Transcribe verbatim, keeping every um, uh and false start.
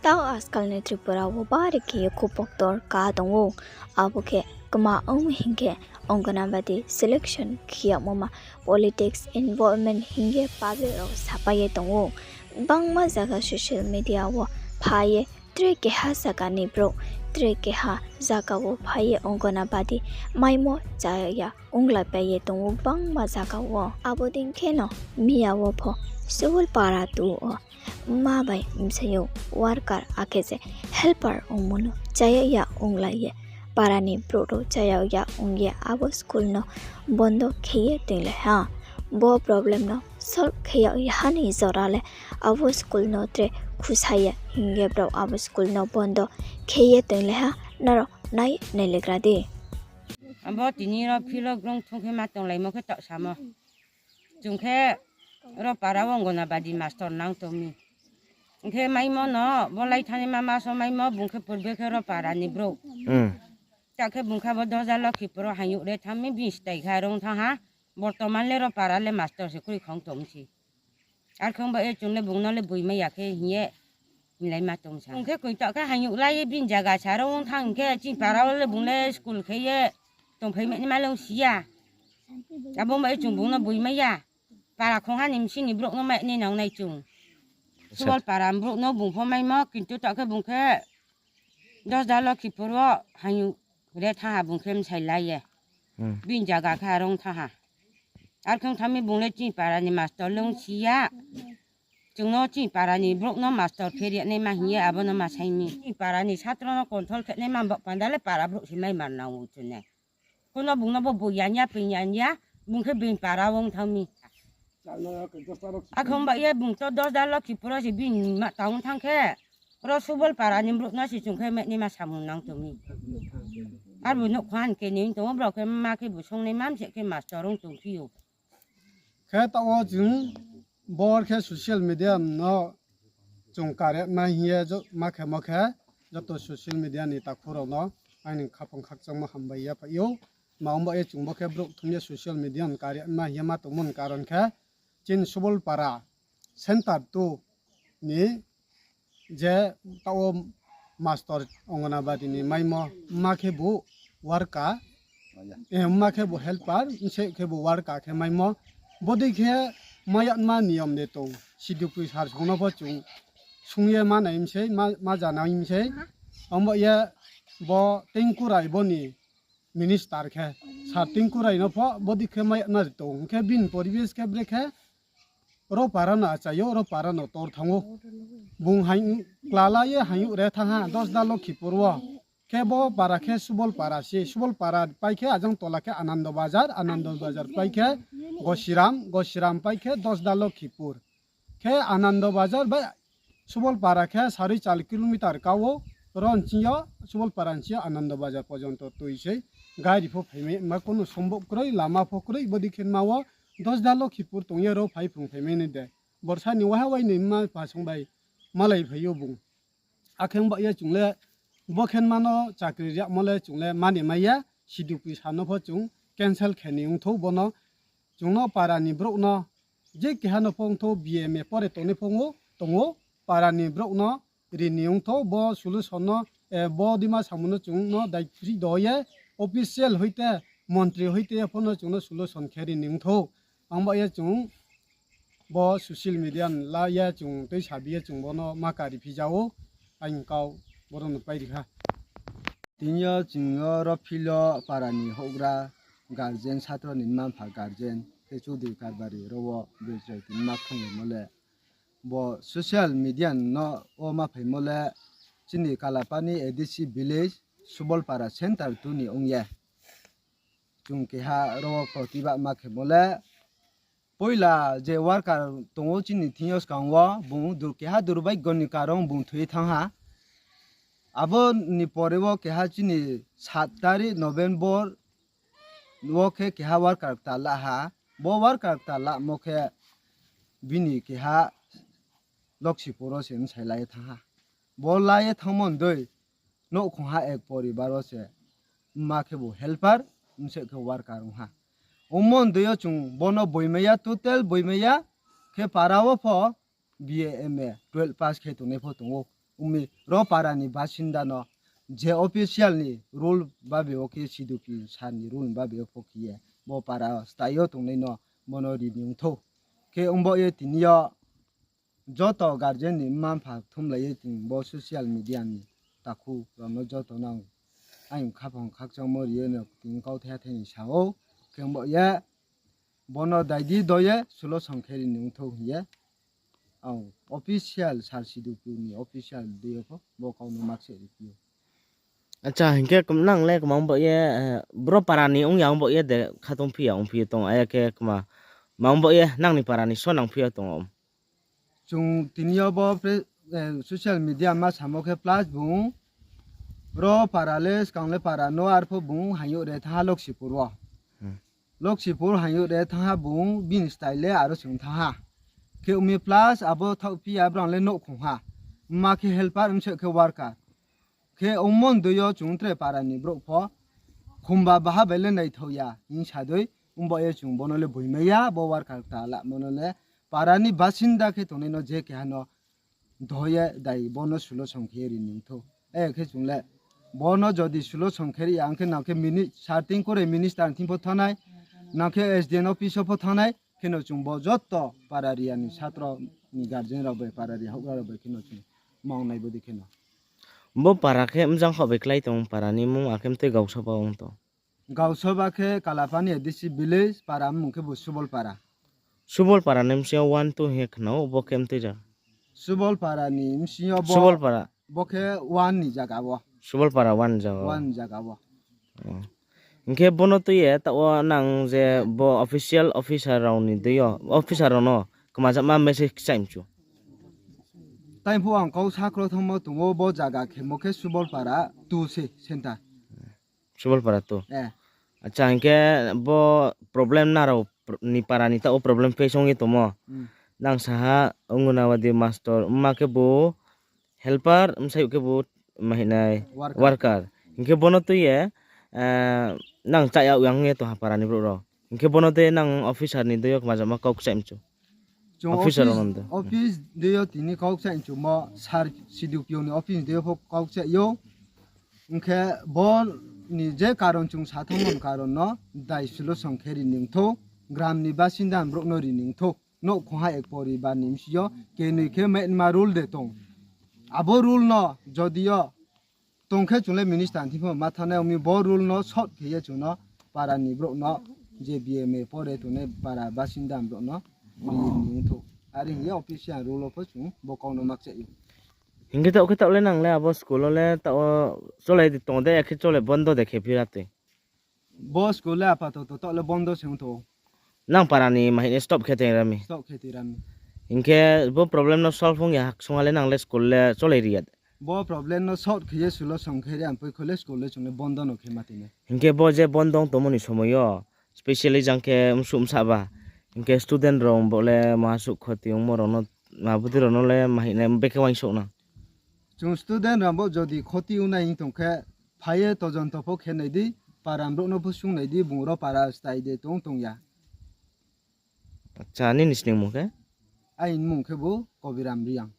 Tao ajkal ni Tripura wo bari khe ye khupoktor ka tong ou. Abo khe kma ong hing khe Anganwadi selection khe yagmo ma politics involvement hing ye public rao sapai ye tong ou. Bangma zaga social media wo phai ye tre keha zaga ni brouh, tre keha zaga wo phai ye Anganwadi maimo chaya onglaipai ye tong ou bangma zaga wo. Abo dei khe no miya wo pho Subol para tu wo mma bai bsai yo worker akhe je helper ongmo no chaya ya onglai ye para ni brouh rao chaya ya ong ye abo school no bondo khe ye toinglai ha. Bo problem no solve khe yag ya ha ni jora le abo school no tre khusa ye hing ye brao abo school no bondo khe ye toinglai ha, nrao nai nailegra di. Abo tini ro philo grong thung khe ma tonglaimo khe taoh samo. Chung khe ro para wo Anganwadi master nang tong mi. Hing khe maimo no bo lai thani ma maso maimo bung khe purbe khe ro para ni brouh. Ta khe bung khe abo Dosda Lokhipur wo haing yuh re thanng mi bini stai khe arong thanng ha. Bortoman le ro para le master se kroi khong tong mi se. Arkhong ba ye chung le bung no le boimai ya khe hing ye hinglai ma tong sa. Bung khe koi taoh khe haing yuh lai ye bini zaga sa ro ong thanng hing khe chini para wo le bung le school khe ye tongphai mai naima le ong si ya. Abo ba ye chung bung no boimai ya. Para khongha ni bsing ni brouh no mai nai nang nai chung. Subol para ni brouh no bung pho maimo, kintu taoh khe bung khe Dosda Lokhipur wo haing yuh re thanng ha bung khe bsai lai ye. Bini zaga khe arong thanng ha. Arkhong thanng mi bung le chini para ni master le ong si ya. Chung no chini para ni brouh no master khe ri naima hing ye abo no ma sai mi. Chini para ni satro no control khe naima baoh panda le para brouh se mai mar nang ou chung ne. Kuno bung no bo boi ya ya, ping ya ya, bung khe bini para wo ong thanng mi. Akhong ba ye bung to Dosda Lokhipur wo se bini ma tang thanng khe, ro Subol para ni brouh no se chung khe mai naima samung nang tong mi. Arbu nouhkhong ha ni keni ong tong ou, brao khe ma khe bu song naima mse khe master ong tong phi ou. Khe taoh wo chung bor khe social media no chung kare ma hing ye jo-, ma khemo khe joto social media ni takhu rao no aini khaphang khakchangmo hambai ya phai ou. Ma ong ba ye chung bo khe brouh thum ye social media ni kare ma hing ye ma tongmo ni karon khe chini Subol para center two ni je taoh wo master Anganwadi ni maimo, mma khe bu worker, eh, mma khe bu helper, bsai khe bu worker khe maimo. Bodei khe mai yama niyom de tong, C D P sir song no pho chung sung ye ma nai msei, ma, ma ja nai msei. Abo ye bo Tengku Rai bo ni minister khe, sir Tengku Rai no pho bodei khe mai yama de tong. Hing khe bini poribesh khe brekhe ro para no achai ou, ro para no tor thanng ou. Bung haing klala ye haing yuh re thanng ha, Dosda Lokhipur wo. Khe bo para khe Subol para se, Subol para pai khe ajang tola khe Anando Bazar, Anando Bazar pai khe Gosiram, Gosiram pai khe Dosda Lokhipur. Khe Anando Bazar bai Subol para khe sari chal kilometer ka ou, ro nching yo, Subol para nching yo Anando Bazar porjonto tui sei, gari pho phaimai ma kuno sombob kroi, lama pho kroi, bodei khe ma wo Dosda Lokhipur tong ye ro phai phrung phaimai nai de. Borsa ni waha wai ni mma pha song bai malai phai ou bung. Akhe ong ba ye chung le bo khe ma no chakri riagmo le chung le mani mai ya, C D P sir no pho chung cancel khe ni ongthou bo no. Chung no para ni brouh no je keha no pho ongthou, B M A pore tongnai pho ong ou, tong ou, para ni brouh no ri ni ongthou bo solution no, eh, bo deima samung no chung no daiphrih do ye, official hoite, montri hoite ye pho no chung no solution khe ri ni ongthou. Ang ba ye chung bo social media ni la ye chung tuisa bi ye chung bo no ma kari phi ja ou, aini kau boro no pai ri kha. Tini yo chung yo ro philo para ni houhgra guardian, satro ni mma mpha guardian, khe Chaudhuri Karbari ro wo bri chrai tini ma khonglaimo le. Bo social media no wo ma phaimo le chini Kalapani A D C village, Subolpara center two ni ong ye. Chung keha ro wo protibad ma khemo le, poila je worker tong ou chini thing yo skang wo, bung dur-, keha durbaigyo ni karon bung thoi ye thanng ha. Abo ni pore wo keha chini sat tarik November wo khe keha worker kta la ha. Bo worker kta lamo khe bini keha Loksipur wo se bsai la ye thanng ha. Bo la ye thanngmo ni dei nouhkhong ha ek poribar wo se mma khebu helper, bsai khe worker ong ha. Ongmo ni dei yo chung bo no boimai ya, total boimai ya, khe para wo pho B A M A twelve pass khe tongnai pho tong ou. Ongmi ro para ni basinda no je official ni rule babe wo khe, sidupi sar ni rule babe wo pho khe ye bo para stái yo tongnai no bono ri ni ongthou. Khe ongbo ye tini yo joto guardian ni mma-mpha thumlai ye tini bo social media ni takhu rao no joto nang ayong khaphang khakchangmo ri ye no tini kauthai thai ni sa ou. Khe ongbo ye bono dai di do ye sulo song khe ri ni ongthou hing ye ang official sar sidupi ni official dei yo pho bo kau no makse ri phi ou. Acha, hing khe nang le kma ongbo ye, bro para ni ong ya ongbo ye de khatong phi ya ongphi ye tong, aya khe kma ma ongbo ye nang ni para ni so nang phi ya tong ou. Chung tini yo bo social media ma samo khe plus bung ro para le skang le para no arpho bung haing yo re thanng ha Loksipur wo. Loksipur haing yo re thanng ha bung bini style le aro se ong thanng ha. Khe ongmi plus abo thaoh phi ya brang le nouhkhong ha. Mma khe helper, bsa khe worker. Khe ongmo ni dei yo chung tre para ni brouh pho khumba baha bai le naithao ya hing sa dei, ongbo ye chung bono le boimai ya, bo worker ta lamo no le para ni basinda khe tongnai no je keha no dho ye dai bono sulo song khe ri ni ongthou. Khe chung le bono jodi sulo song khe ri ya, ang khe nang khe mini-, sar thing kore minister thing pho thanngnai, nang khe S D M office wo pho thanngnai, kheno chung bo joto para area ni satro ni guardian rao bai, para area houhgra rao bai kheno chung mang nai bo dei kheno. Bo para khe mjang kho bai klái tong, para ni mmung akhe mtui Gaosoba ong tong? Gaosoba khe Kalapani A D C village, para mmung khe bo Subol para. Subol para ni bsing yo one, two hing ye khna ou, bo khe mtui ja? Subol para ni bsing yo bo, Subol para. Bo khe one ni zaga wo. Subol para one zaga wo. One zaga wo. Hing khe bono tui ye taoh wo nang je bo official officer rao ni dei yo, officer rao no kmajama message kchaih mchu? Taiphuh ang kau sakro thanngmo tong ou, bo zaga khemo khe Subol para two se center. Subol para two. Acha, hing khe bo problem nrao ni para ni taoh wo problem face ong ye tongmo. Nang sa ha Anganwadi master, mma khe bo helper, bsayouh khe bo ma hing nai worker. Hing khe bono tui ye nang chaya yang ye tong ha para ni brouh rao. Hing khe bono tui nang officer ni dei yo kmajama kau kchaih mchu? Officer dei yo tini kau kchaih mchumo sir C D P O ni office ni dei yo pho kau kchaih ou. Hing khe bo ni je karon chung sa thanngmo ni karon no dai sulo song khe ri ni ongthou, gram ni basinda brouh no ri ni ongthou. Nouhkhong ha ek poribar ni bsing yo kenoi khe maima rule de tong. Abo rule no jodi yo tong khe chung le minister thing pho ma thanngnai, ong mi bo rule no short khe ye chung no para ni brouh no je B M A pore tongnai para basinda brouh no ri ni ongthou. Are hing ye official rule wo pho chung bo kau no makchaih ou. Hing khe taoh khe taoh le nang le abo school wo le taoh wo cholai di tong de, akhe cholai bondo de khe phi ra tui? Bo school le apatoto taoh le bondo se ongthou. Nang para ni ma hing nai stop khe tei ra mi? Stop khe tei ra mi. Hing khe bo problem no solve ong ya haksung ha le nang le school le cholai ri ya de? Bo problem no short khe ye sulo song khe ri ang poi kho le school le chung le bondo no khe ma tui nai. Hing khe bo je bondo ong tongmo ni somoi yo, specially jang khe msuh bsa ba, hing khe student rao bo le ma suh khoti ongmo rao no, ma budi rao no le ma hing nai bekhe uaingsouh na? Chung student rao bo jodi khoti ong nai hing tong khe, phai ye tojonto pho khe nai di, para brouh no pho sung nai di, bung ro para stái de tong tong ya. Acha, nini sningmung khe? Aini mmung khe bo Kobiram Reang.